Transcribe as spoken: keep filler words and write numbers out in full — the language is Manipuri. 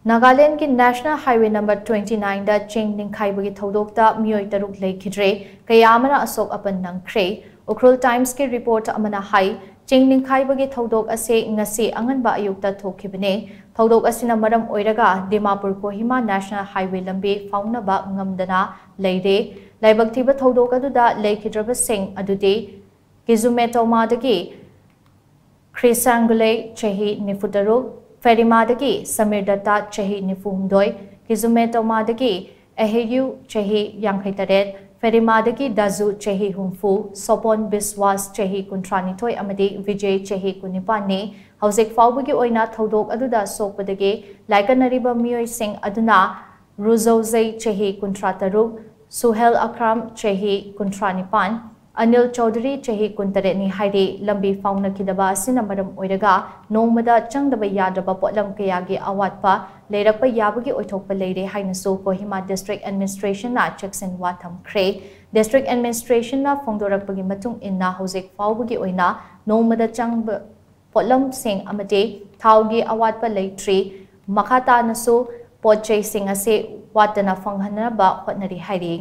ꯅꯥꯒꯥꯂꯦꯟꯗꯒꯤ National Highway number twenty nine ꯗ ꯆꯦꯡ ꯅꯤꯡꯈꯥꯏꯕꯒꯤ ꯊꯧꯗꯣꯛꯇ ꯃꯤꯑꯣꯏ ꯇꯔꯨꯛ ꯂꯩꯈꯤꯗ꯭ꯔꯦ, ꯀꯌꯥ ꯑꯃꯅ ꯑꯁꯣꯛ ꯑꯄꯟ ꯅꯪꯈ꯭ꯔꯦ꯫ ꯎꯈ꯭ꯔꯨꯜ Times ꯀꯤ report ꯑꯃꯅ ꯍꯥꯏ, ꯆꯦꯡ ꯅꯤꯡꯈꯥꯏꯕꯒꯤ ꯊꯧꯗꯣꯛ ꯑꯁꯤ ꯉꯁꯤ ꯑꯉꯟꯕ ꯑꯌꯨꯛꯇ ꯊꯣꯛꯈꯤꯕꯅꯤ꯫ ꯊꯧꯗꯣꯛ ꯑꯁꯤꯅ ꯃꯔꯝ ꯑꯣꯏꯔꯒ ꯗꯤꯃꯥꯄꯨꯔ ꯀꯣꯍꯤꯃꯥ National Highway ꯂꯝꯕꯤ ꯐꯥꯎꯅꯕ ꯉꯝꯗꯅ ꯂꯩꯔꯦ꯫ ꯂꯥꯏꯕꯛ ꯊꯤꯕ ꯊꯧꯗꯣꯛ ꯑꯗꯨꯗ ꯂꯩꯈꯤꯗ꯭ꯔꯕꯁꯤꯡ ꯑꯗꯨꯗꯤ ꯀꯤꯖꯨꯃꯦꯇꯣꯃꯥꯗꯒꯤ ꯈ꯭ꯔꯤꯁꯥꯡꯒꯨꯂꯩ, ꯆꯍꯤ ꯅꯤꯐꯨ ꯇꯔꯨꯛ, ꯐꯦꯔꯤꯃꯥꯗꯒꯤ ꯁꯃꯤꯔ ꯗꯠꯇꯥ, ꯆꯍꯤ ꯅꯤꯐꯨ ꯍꯨꯝꯗꯣꯏ, ꯀꯤꯖꯨꯃꯦꯇꯣꯃꯥꯗꯒꯤ ꯑꯍꯦꯌꯨ, ꯆꯍꯤ ꯌꯥꯡꯈꯩ ꯇꯔꯦꯠ, ꯐꯦꯔꯤꯃꯥꯗꯒꯤ ꯗꯥꯖꯨ, ꯆꯍꯤ ꯍꯨꯝꯐꯨ, ꯁꯣꯄꯣꯟ ꯕꯤꯁꯋꯥꯁ, ꯆꯍꯤ ꯀꯨꯟꯊ꯭ꯔꯥ ꯅꯤꯊꯣꯏ, ꯑꯃꯗꯤ ꯕꯤꯖꯦ, ꯆꯍꯤ ꯀꯨꯟꯅꯤꯄꯥꯟꯅꯤ꯫ ꯍꯧꯖꯤꯛ ꯐꯥꯎꯕꯒꯤ ꯑꯣꯏꯅ ꯊꯧꯗꯣꯛ ꯑꯗꯨꯗ ꯁꯣꯛꯄꯗꯒꯤ ꯂꯥꯏꯀꯠꯅꯔꯤꯕ ꯃꯤꯑꯣꯏꯁꯤꯡ ꯑꯗꯨꯅ ꯔꯨꯖꯧꯖꯩ, ꯆꯍꯤ ꯀꯨꯟꯊ꯭ꯔꯥ ꯇꯔꯨꯛ, ꯁꯨꯍꯦꯜ ꯑꯈ꯭ꯔꯥꯝ, ꯆꯍꯤ ꯀꯨꯟꯊ꯭ꯔꯥ ꯅꯤꯄꯥꯟ, ꯑꯅꯤꯜ ꯆꯧꯙꯨꯔꯤ, ꯆꯍꯤ ꯀꯨꯟꯇꯔꯦꯠꯅꯤ ꯍꯥꯏꯔꯤ꯫ ꯂꯝꯕꯤ ꯐꯥꯎꯅꯈꯤꯗꯕ ꯑꯁꯤꯅ ꯃꯔꯝ ꯑꯣꯏꯔꯒ ꯅꯣꯡꯃꯗ ꯆꯪꯗꯕ ꯌꯥꯗ꯭ꯔꯕ ꯄꯣꯠꯂꯝ ꯀꯌꯥꯒꯤ ꯑꯋꯥꯠꯄ ꯂꯩꯔꯛꯄ ꯌꯥꯕꯒꯤ ꯑꯣꯏꯊꯣꯛꯄ ꯂꯩꯔꯦ ꯍꯥꯏꯅꯁꯨ ꯀꯣꯍꯤꯃꯥ District Administration ꯅ ꯆꯦꯛꯁꯤꯟꯋꯥ ꯊꯝꯈ꯭ꯔꯦ꯫ District Administration ꯅ ꯐꯣꯡꯗꯣꯔꯛꯄꯒꯤ ꯃꯇꯨꯡ ꯏꯟꯅ ꯍꯧꯖꯤꯛ ꯐꯥꯎꯕꯒꯤ ꯑꯣꯏꯅ ꯅꯣꯡꯃꯗ ꯆꯪꯕ ꯄꯣꯠꯂꯝꯁꯤꯡ ꯑꯃꯗꯤ ꯊꯥꯎꯒꯤ ꯑꯋꯥꯠꯄ ꯂꯩꯇ꯭ꯔꯤ꯫ ꯃꯈꯥ ꯇꯥꯅꯁꯨ ꯄꯣꯠ ꯆꯩꯁꯤꯡ ꯑꯁꯤ ꯋꯥꯠꯇꯅ ꯐꯪꯍꯟꯅꯕ ꯍꯣꯠꯅꯔꯤ ꯍꯥꯏꯔꯤ꯫